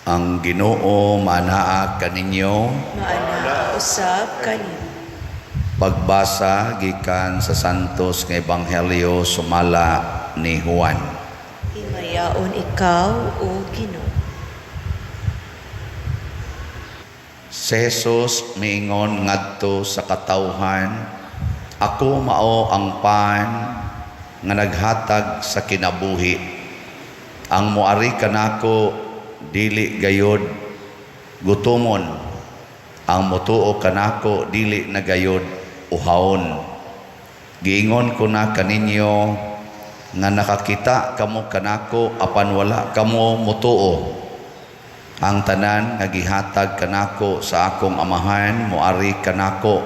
Ang Ginoo manaa kaninyo. Maana usab kanimo. Pagbasa gikan sa Santos nga Ebanghelyo sumala ni Juan. Himayaon ikaw, o Ginoo. Si Jesus miingon ngadto sa katawhan, "Ako mao ang pan nga naghatag sa kinabuhi. Ang moari kanako dili gayod gutomon. Ang motuo kanako dili na gayod uhawon. Giingon ko na kaninyo nga nakakita kamo kanako apan wala kamo motuo. Ang tanan nga gihatag kanako sa akong Amahan moari kanako,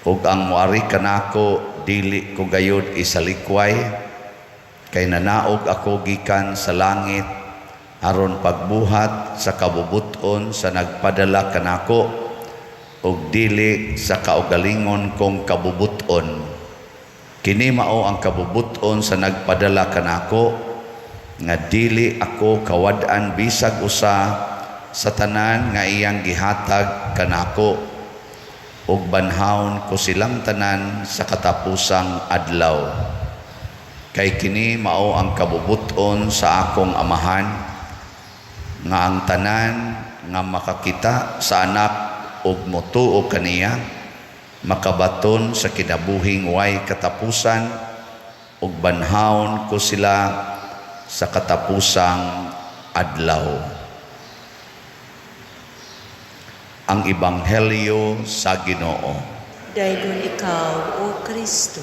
ug ang moari kanako dili ko gayod isalikway, kay nanaog ako gikan sa langit aron pagbuhat sa kabubut-on sa nagpadala kanako, ug dili sa kaugalingon kong kabubut-on. Kini mao ang kabubut-on sa nagpadala kanako, nga dili ako kawad-an bisag usa sa tanan nga iyang gihatag kanako, ug banhawon ko silang tanan sa katapusang adlaw. Kay kini mao ang kabubut-on sa akong Amahan, nga ang tanan nga makakita sa Anak ug motuo kaniya makabaton sa kinabuhing way katapusan, ug banhawon ko sila sa katapusang adlaw." Ang Ebanghelyo sa Ginoo. Dayon ikaw, O Kristo.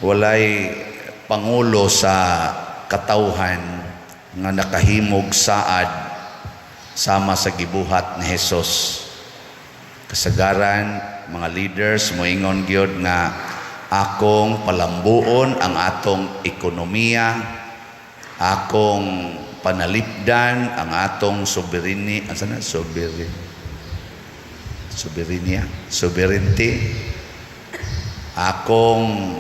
Walay pangulo sa katawhan nga nakahimog saad sama sa gibuhat ni Hesus. Kasagaran mga leaders moingon gyud nga akong palambuon ang atong ekonomiya, akong panalipdan ang atong soberenya, asa na sovereign, soberenya, sovereignty, akong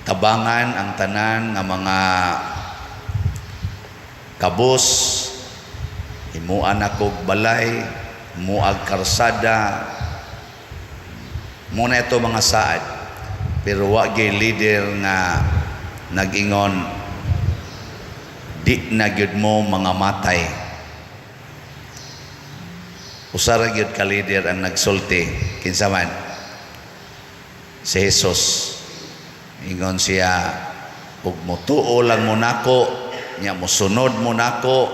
tabangan ang tanan nga mga kabus, himuan akog balay, muag karsada, muna ito mga saad. Pero wa gyud leader nga nag-ingon di na gyud mo mga matay. Usa ra gyud ka leader ang nagsulti, kinsa man? Si Jesus. Ingon siya, ug motuo lang mo nako, nya mosunod mo nako,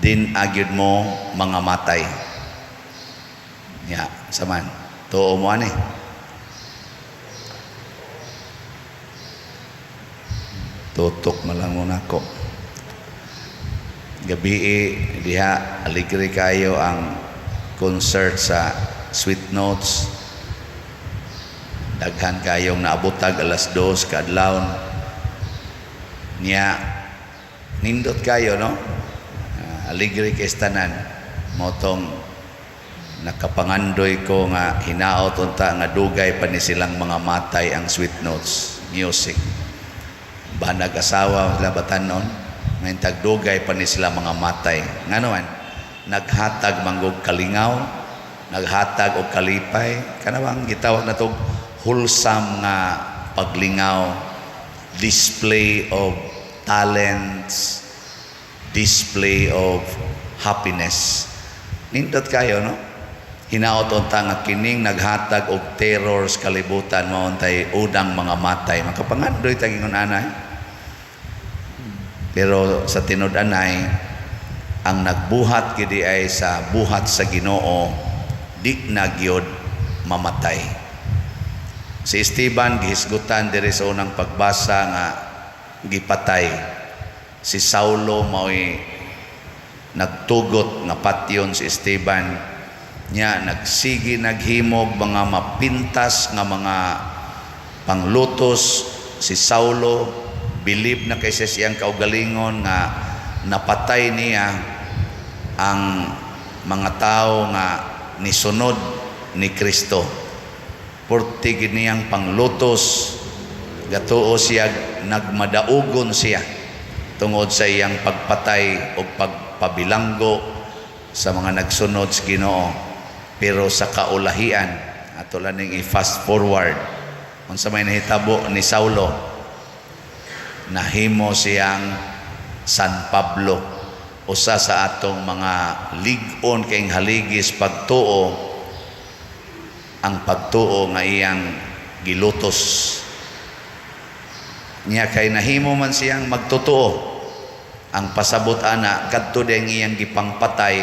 din agyud mo mga matay. Nya saman, tuo mo ani. Tutok man lang mo nako. Gabi diha aligre kayo ang concert sa Sweet Notes. Daghan kayong naabotag alas 2 kaadlawon. Nya nindot kayo, no? Aligre kay tanan. Motong nakapangandoy ko nga hinaot unta nga dugay pa ni silang mga matay ang Sweet Notes music. Banag asawa sila batanon, ngayon tagdugay pa ni sila mga matay. Ngano man, naghatag manggog kalingaw, naghatag og kalipay, kanawang gitawag na tog wholesome nga paglingaw, display of talents, display of happiness. Nindot kayo, no? Hinaot unta nga kining naghatag og terror sa kalibutan mao untay unang mga matay. Makapangandoy ta ingon anay. Pero sa tinud-anay, ang nagbuhat gidi ay sa buhat sa Ginoo, di na gyud mamatay. Si Esteban gihisgutan diri sa unang pagbasa nga gipatay. Si Saulo mao'y nagtugot nga patyon si Esteban. Nya nagsigi naghimog mga mapintas nga mga panglutos si Saulo, bilib na kay sa siyang kaugalingon nga napatay niya ang mga tao nga nisunod ni Kristo. Porti gid niyang panglutos. Gatuo siya, nagmadaugon siya tungod sa iyang pagpatay o pagpabilanggo sa mga nagsunod sa Ginoo. Pero sa kaulahian, ato lang ning i-fast forward, unsa may nahitabo ni Saulo? Nahimo siyang San Pablo, usa sa atong mga lig-on kayong haligis pagtuo, ang pagtuo nga iyang gilutos niya. Kay nahimo man siyang magtotoo, ang pasabot ana, kadto ding iyang gipangpatay,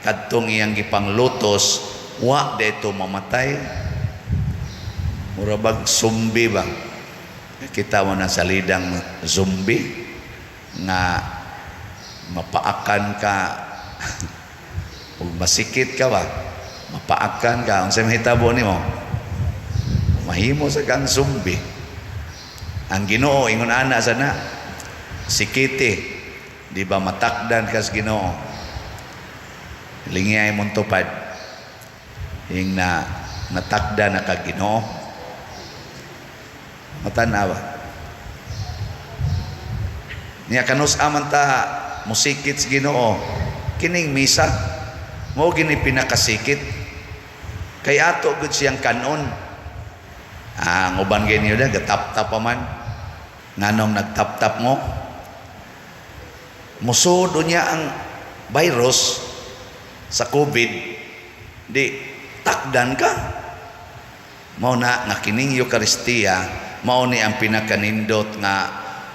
kadtong iyang gipanglutos, wa dito mamatay. Mura bag zombie ba? Kita mo na sa lidang zombie nga mapaakan ka ug masikit ka ba, mapaakan ka, unsay mahitabo nimo? Mahimo sa kang zombie. Ang Ginoo ingon ana sana, sikiti di ba matakdan kas Ginoo? Lingiyay mong tupad, ing na natakda na kag Ginoo. Matanawa niya, kanus aman ta musikit sa Ginoo? Kining misa mo gini pinakasikit kay ato gud siyang kanon. Ah, ang uban gini da gatap-tap pa man. Nganong nagtap-tap mo? Musod niya ang virus sa COVID, di takdan ka. Mao na nga kining Eukaristiya mao ni ang pinakanindot nga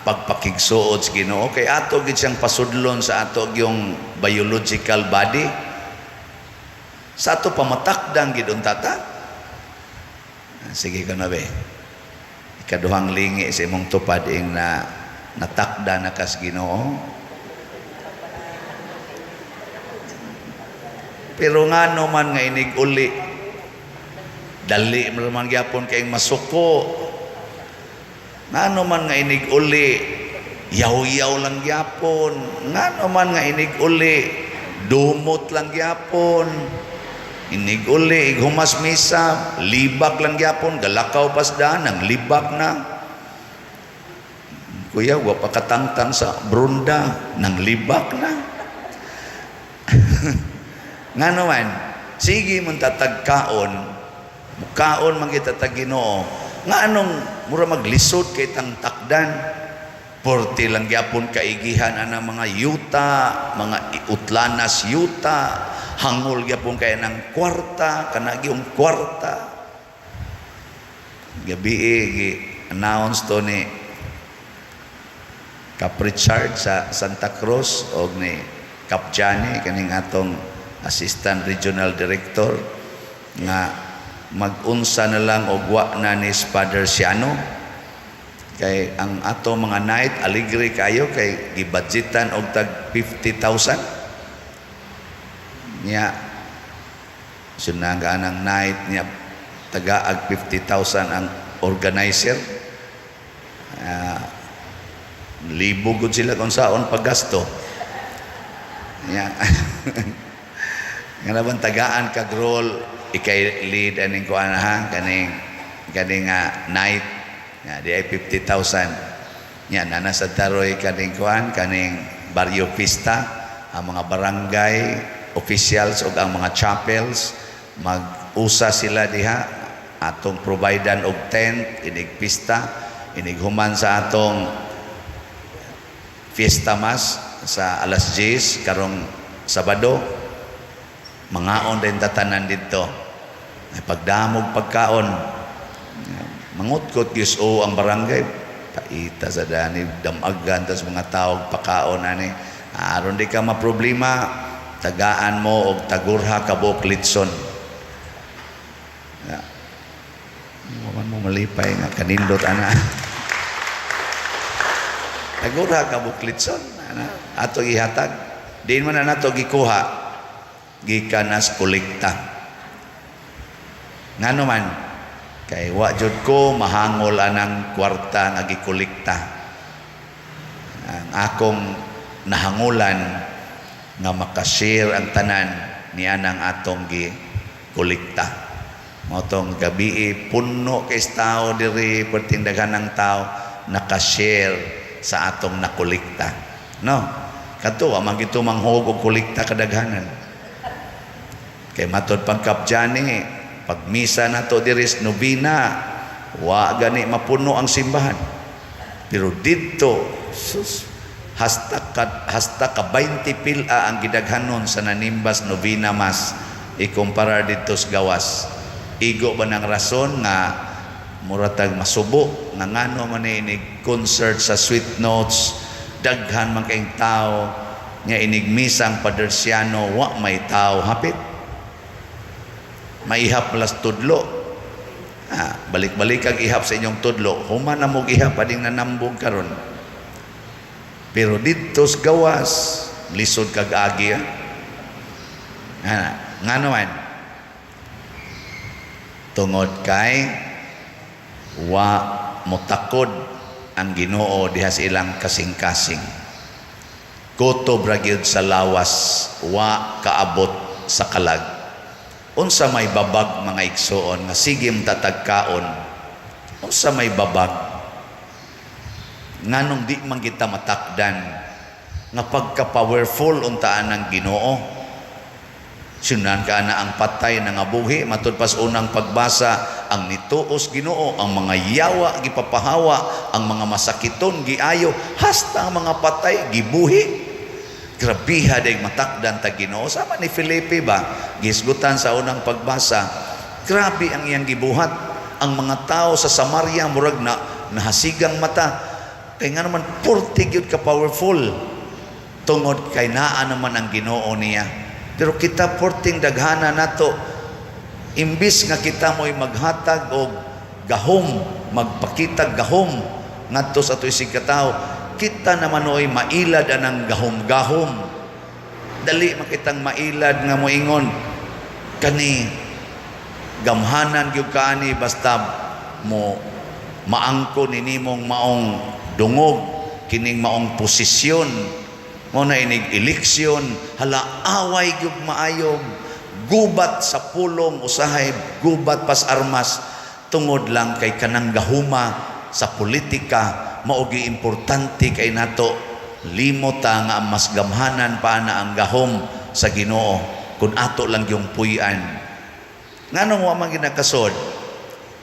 pagpakigsuod sa Ginoo, kay ato gid siyang pasudlon sa ato yung biological body, sa ato pamatakdang gid unta ta. Sige ka na be, ikaduhang lingi sa imong tupad, ing na natakda na kas Ginoo. Pero ngano man nga inig uli, dali man gyapon kayong masuko? Ngano man nga inig uli, yaw-yaw lang gyapon? Ngano man nga inig uli, dumot lang gyapon? Inig uli, ighumas misa, libak lang gyapon, galakaw pasdaan, ang libak na. Kuya, wa pa katangtang sa brunda, nang libak na. Ngano man, sige mong tatagkaon, mukaon man kita tag Ginoo. Nga anong mura maglisod kay tang takdan? Porti lang gyapon kaigihan ana mga yuta, mga utlanas yuta, hangol gyapon kay nang kwarta, kana gyung kwarta. Gabi gi announce to ni Cap Richard sa Santa Cruz og ni Cap Johnny, kaning atong Assistant Regional Director, nga mag-unsa na lang og wa na ni Father Siano, kay ang ato mga night aligre kayo kay gibudgetan og tag 50,000 niya. Sunaga ang night niya, tagaag 50,000 ang organizer. Libo gud sila kung saon paggasto niya. Nga naman tagaan kag role, ikay lead aning kuan ha, kaning kaning night nga di ay 50,000 nya. Nana sa taroy kaning kuan, kaning barrio pista, ang mga barangay officials ug ang mga chapels mag-usa sila diha, atong providean og tent inig pista, inig human sa atong fiesta mass sa alas 10 karong Sabado. Mangaon din tatanan didto. Ay pagdamog pagkaon, mangutkot gyud o ang barangay, paita sa dani, damagan tas mga tawag pakaon ani. Aron di ka maproblema, tagaan mo og tagurha ka buok litson. Ya. Man mo malipay nga kanindot ana. Tagurha ka buok litson ana. Ato gihatag. Diin man na nato gikuha, gikan as kolekta. Ngano man, kay wa jud ko mahangol anang kwarta nga gikolekta. Ang akong nahangulan nga makashare ang tanan niya ng atong gikolekta. Mao tong gabii puno kay tao diri, perting daghan ng tao naka-share sa atong nakolekta. No? Kadto wa man gito manghog og kolekta kadaghanan. Kay matod pagkapjani, pag misa nato diri sa nobina, wa gani mapuno ang simbahan. Pero didto, sus, hasta ka 20 pila ang gidaghanon sa nanimbas novena mass ikumpara didto sa gawas. Igo ba ng rason nga muratag masubo nga ngano man ni inig concert sa Sweet Notes daghan man kayong tao, nga inig misang Padersiano wa may tao hapit maihap malas tudlo? Ah, balik-balik ang ihap sa inyong tudlo, human na mog ihap ading nanambog karon. Pero didto sa gawas, lisod kag agi, ah. Ah, ngano man? Tungod kay wa motakod ang Ginoo diha sa ilang kasing-kasing. Kutob ra gyud sa lawas, wa kaabot sa kalag. Unsa may babag, mga igsoon, nga sige tatagkaon? Unsa may babag? Nganong di man kita matakdan nga pagka-powerful untaan ng Ginoo? Sinunan ka na ang patay na nga buhi, matud pas unang pagbasa, ang nituos Ginoo, ang mga yawa gipapahawa, ang mga masakiton giayo, hasta ang mga patay gibuhi. Grabiha day matakdan ta Ginoo. Sama ni Felipe ba, gisgutan sa unang pagbasa, grabe ang iyang gibuhat. Ang mga tao sa Samaria murag na nahasigang mata. Kay nga naman purti gyud ka powerful, tungod kay naa naman ang Ginoo niya. Pero kita, porting daghana nato, imbis nga kita mo'y maghatag og gahom, magpakita gahom ngadto sa ato isig katawo, kita naman oy mailad anang gahom-gahom. Dali makitang mailad nga moingon kani gamhanan gyud kaani, basta mo maangko ni nimong maong dungog kining maong posisyon mo na inig eleksyon, hala, away gyud maayo, gubat sa pulong, usahay gubat pas armas, tungod lang kay kanang gahuma sa politika mao gi importante kay nato. Limot ta nga ang mas gamhanan pa na ang gahom sa Ginoo kung ato lang yung puy-an. Nganong wa man ginakasod?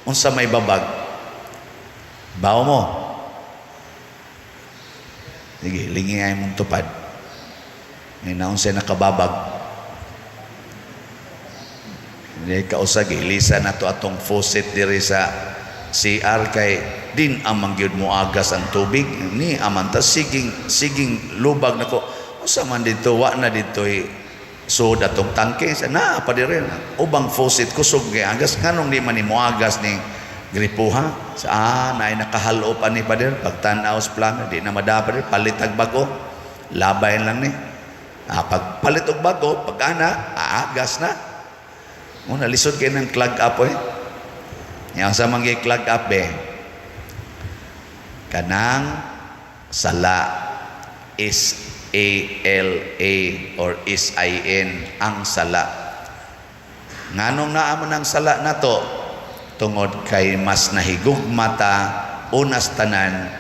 Unsa may babag? Bawo mo. Sige, lingi ay mong tupad. May naunsay nakababag. Hindi kausag, ilisa na to atong faucet diri sa CR kay din amang gyud mo agas ang tubig ni aman ta siging siging lubag nako. Unsa man dito, wa na dito sud atong tangke sa naa pa diri ubang faucet, kusog kay agas. Nganong di man ni moagas ni gripuha sa naay nakahalo pa ni pader? Pagtan-aw sa plumber, di na madapa pader, palit og bago, labay lang ni. Pag palit og bago, pag ana aagas na mo. Lisod kay ng clog up eh. Yang sa mga clog up eh, kanang sala, S A L A or S I N, ang sala. Nganong naa man ang sala nato? Tungod kay mas nahigugma ta unas tanan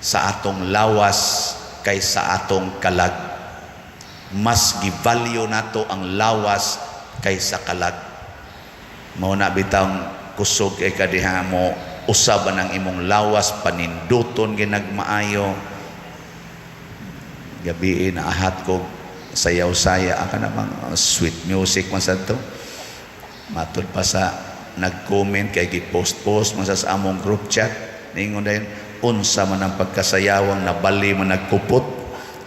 sa atong lawas kaysa atong kalag. Mas givalue nato ang lawas kaysa kalag. Mao na bitang kusog kay kadiha mo usab ang imong lawas, paninduton ginagmaayo. Gabi naahat ko sayaw-saya ka namang sweet music man sa to. Matud pa sa nag-comment kay gi-post-post man sa among group chat, ningon dayon, "Unsa man ang pagkasayawang nabali man nagkupot?"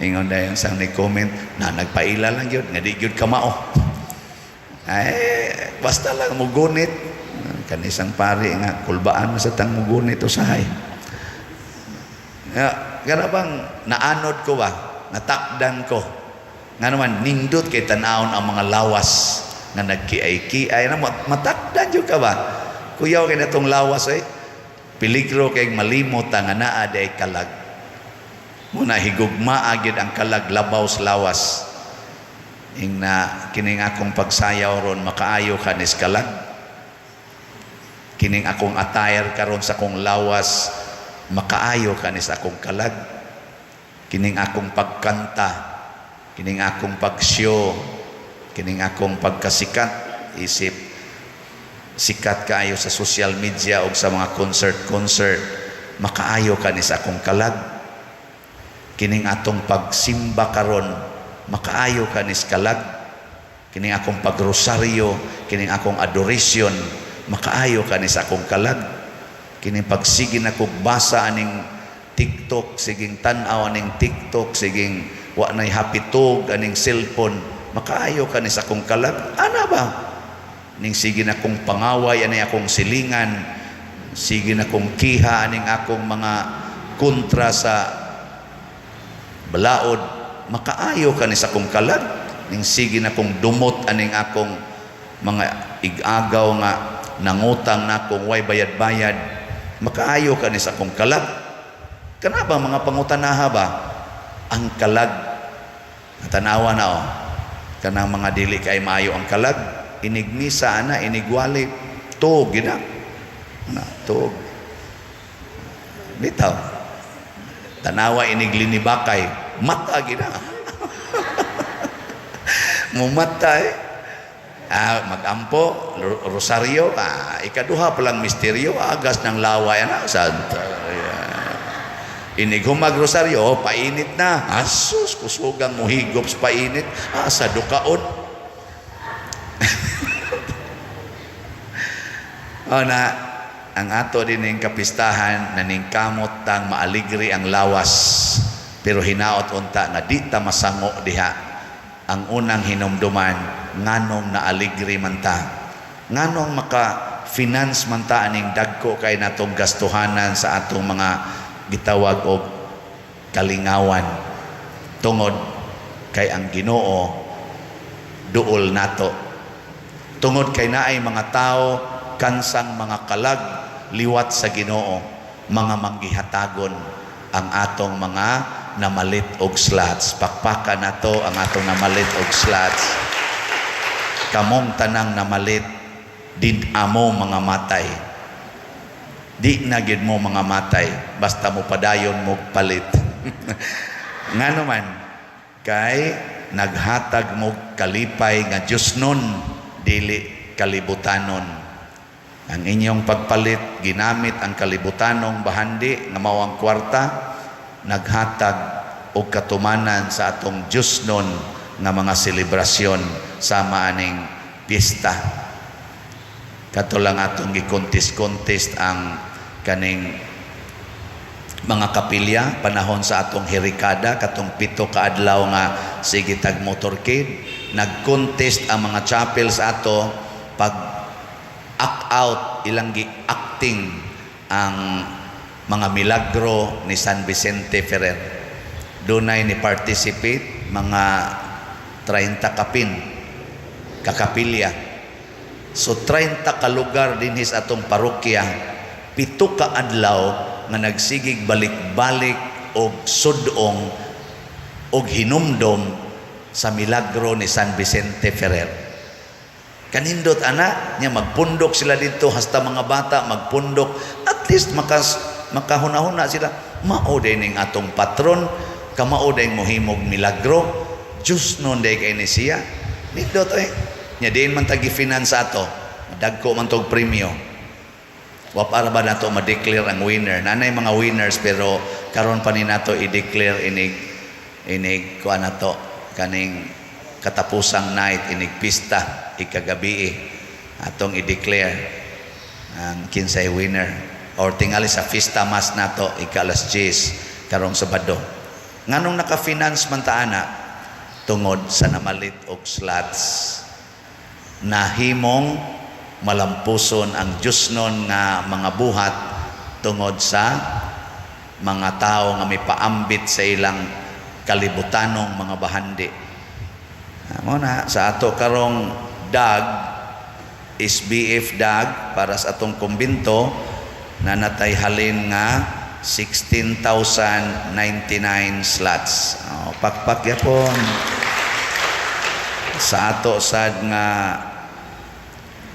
Ingon dayon sang ni-comment na nagpaila lang gyud nga di gyud kamao. Ay, basta lang mugunit kanisang pari nga kulbaan man sa tang mugunit usahay. Ya, kana bang naanod ko ba, natakdan ko nga naman nindot kay tan-awon ang mga lawas nga nagkiay-kiay na matakdan jud ka ba? Kuyaw kay natong lawas eh, peligro kay malimot nga naa day kalag muna. Higugmaa gyud ang kalag labaw sa lawas. Ing na kining akong pagsayaw ron, makaayo ka nis kalag. Kining akong attire karon sa akong lawas, makaayo kani sa akong kalag? Kining akong pagkanta, kining akong pagshow, kining akong pagkasikat, isip sikat kaayo sa social media o sa mga concert-concert, makaayo kani sa akong kalag? Kining atong pagsimba karon, makaayo kani sa kalag? Kining akong pagrosaryo, kining akong adoration, makaayo kani sa akong kalag? Kining pagsige nako basa aning TikTok, siging tan-aw aning TikTok, siging wa nay hapitog aning cellphone, makaayo kani sa akong kalag? Ana ba? Ning sige na kong pangaway ani akong silingan, sige na kong kiha aning akong mga kontra sa balaod, makaayo kani sa akong kalag? Ning sige na kong dumot aning akong mga igagaw nga nangutang na akong way bayad-bayad, makaayo kani sa akong kalag? Kana ba mga pangutanaha ba? Ang kalag, tanawa na oh, kanang mga dili kay maayo ang kalag, inigmisa ana, inigwali, tuog gina na, tuog bitaw. Tanawa iniglinibakay, mata gina, mumata eh. Ah, magampo, rosaryo, ah, ikaduha palang misteryo, agas ng laway ana, Santa. Inig humag rosaryo, oh, painit na. Asus, kusugang muhigop sa painit. Ah, sa dukaon. O na, ang ato din ning kapistahan, naningkamot tang maaligri ang lawas. Pero hinaot unta nga di ta masango diha. Ang unang hinumduman, nganong naaligri man ta? Nganong maka-finance man ta aning dagko kay natong gastuhanan sa atong mga gitawag og kalingawan? Tungod kay ang Ginoo duol nato. Tungod kay naay mga tao kansang mga kalag liwat sa Ginoo, mga manggihatagon ang atong mga namalit og slots. Pakpaka nato ang atong namalit og slots. Kamong tanang namalit, din amo mga matay. Di na gid mo mga matay basta mo padayon mo palit. Ngano man kay naghatag mo kalipay nga Diyos nun, dili kalibutanon. Ang inyong pagpalit, ginamit ang kalibutanong bahandi nga mao ang kwarta, naghatag og katumanan sa atong Diyos nun nga mga selebrasyon sama aning piyesta. Kato lang atong gi-contest-contest ang kaning mga kapilya panahon sa atong Herikada, katong 7 ka adlaw nga sige tag motorcade. Nag-contest ang mga chapels ato pag act out, ilang gi-acting ang mga milagro ni San Vicente Ferrer. Dunay ni participate mga 30 kapin kakapilya. So 30 ka lugar dinhi sa atong parokya, 7 ka adlaw nga nagsigig balik-balik og sudong og hinumdom sa milagro ni San Vicente Ferrer. Kanindot ana nya, magpundok sila dito, hasta mga bata magpundok. At least makas makahuna-huna sila, mao day ning atong patron, kamao day mohimog milagro, Diyos nun day kay ni siya. Nindot eh. Nya diin man tagi finance ato, dagko man tog premyo. Wa para ba nato ma-declare ang winner? Nanay mga winners, pero karon pa ni nato i-declare inig inig kuan nato kaning katapusang night inig pista ikagabi atong i-declare ang kinsay winner, or tingali sa fiesta mass nato ika alas 10 karong Sabado. Nganong naka-finance man ta ana? Tungod sa namalit og slots, nahimong malampuson ang Diyos nun nga mga buhat tungod sa mga tao nga may paambit sa ilang kalibutanong mga bahandi. Mo na sa ato karong dag, SBF dag para sa atong kumbinto, na natay halin nga 16,099 slots. Oh, pakpak yapon. Sa ato sad nga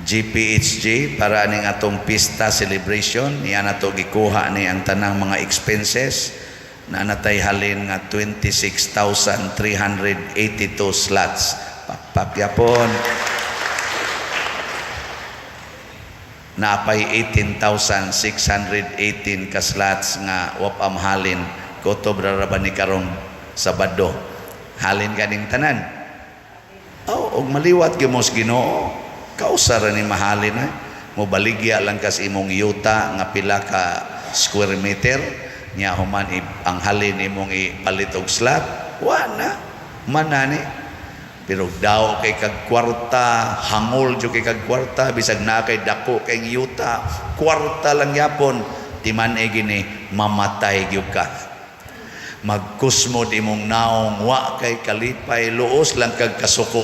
GPHG para aning atong pista celebration. Niya nato gikuha ni ang tanang mga expenses na natay halin nga 26,382 slots. Pakpak yapon. Naapay 18,618 ka slots nga wapam halin. Kutob ra ba ni karong Sabado. Halin kaning tanan. Oh, og maliwat gyud mo sa Ginoo. Kausa ra ni mahalin eh. Mobaligya lang kas imong yuta nga pila ka square meter nya human ang halin imong ipalit og slot, wa na manani. Pero daw kay kag kwarta, hangol jud kay kag kwarta, bisag naa kay dako kay yuta, kwarta lang yapon timan e gini mamatay gyud ka. Magkusmod imong naong, wa kay kalipay, luos lang kag kasuko.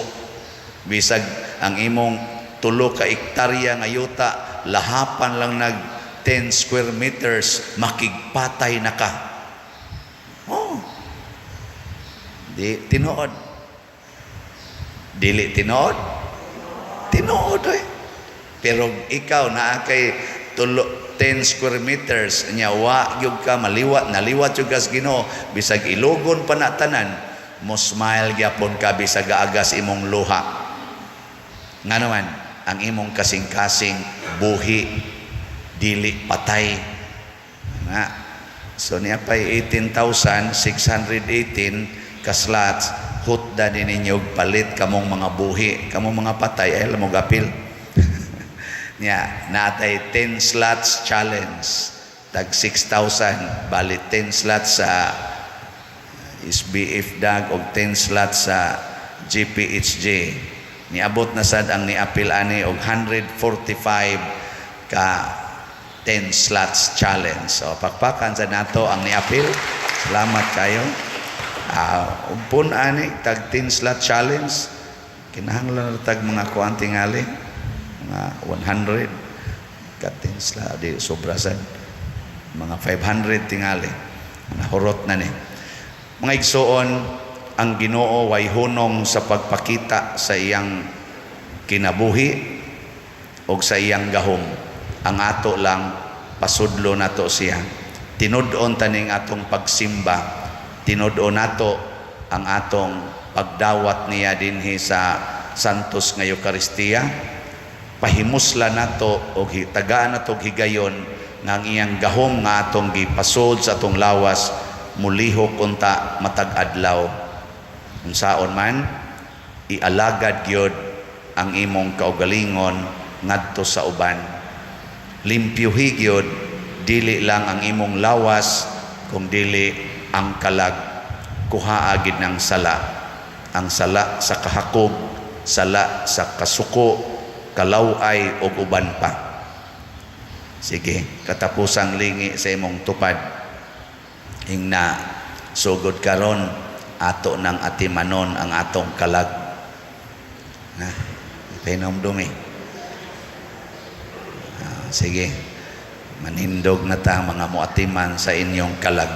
Bisag ang imong 3 ka hektarya nga yuta lahapan lang nag 10 square meters, makigpatay na ka. Oh, di tinuod? Dili tinuod? Tinuod eh. Pero ikaw naa kay tulo 10 square meters nya wa gyud ka maliwat, naliwat gyud kas Ginoo, bisag ilugon pa na tanan, mo smile gyapon ka bisag gaagas imong luha. Ngano man ang imong kasing-kasing buhi, dili patay nga. So niya pay 18,618 ka slots, hutda ni ninyo palit kamong mga buhi. Kamong mga patay ay mo gapil. Niya natay 10 slots challenge, tag 6,000, bali 10 slots sa SBF DAG og 10 slots sa GPHG. Niabot na sad ang niapil ani og 145 ka 10 slots challenge. So pakpakan sa nato ang niapil. Salamat kayo. Umpon ani tag 10 slot challenge, kinahanglan na tag mga kuan tingali, mga 100 ka 10 slot, di sobra sad, mga 500 tingali. Nahurot na ni. Mga igsuon, ang Ginoo way hunong sa pagpakita sa iyang kinabuhi o sa iyang gahom. Ang ato lang, pasudlo nato siya. Tinud-on taning atong pagsimba, tinud-on nato ang atong pagdawat niya dinhi sa Santos nga Eukaristiya. Pahimusla nato og tagaan nato og higayon nga ang iyang gahom nga atong gipasod sa atong lawas mulihok unta matag adlaw. Unsaon man, ialagad gyud ang imong kaugalingon ngadto sa uban. Limpyuhi gyud dili lang ang imong lawas kung dili ang kalag. Kuhaa gid ng sala. Ang sala sa kahakob, sala sa kasuko, kalaway ug uban pa. Sige, katapusang lingi sa imong tupad. Ingna sugod karon ato nang atimanon ang atong kalag. Na, pahinumdumi. Sige, manindog na ta mga muatiman sa inyong kalag.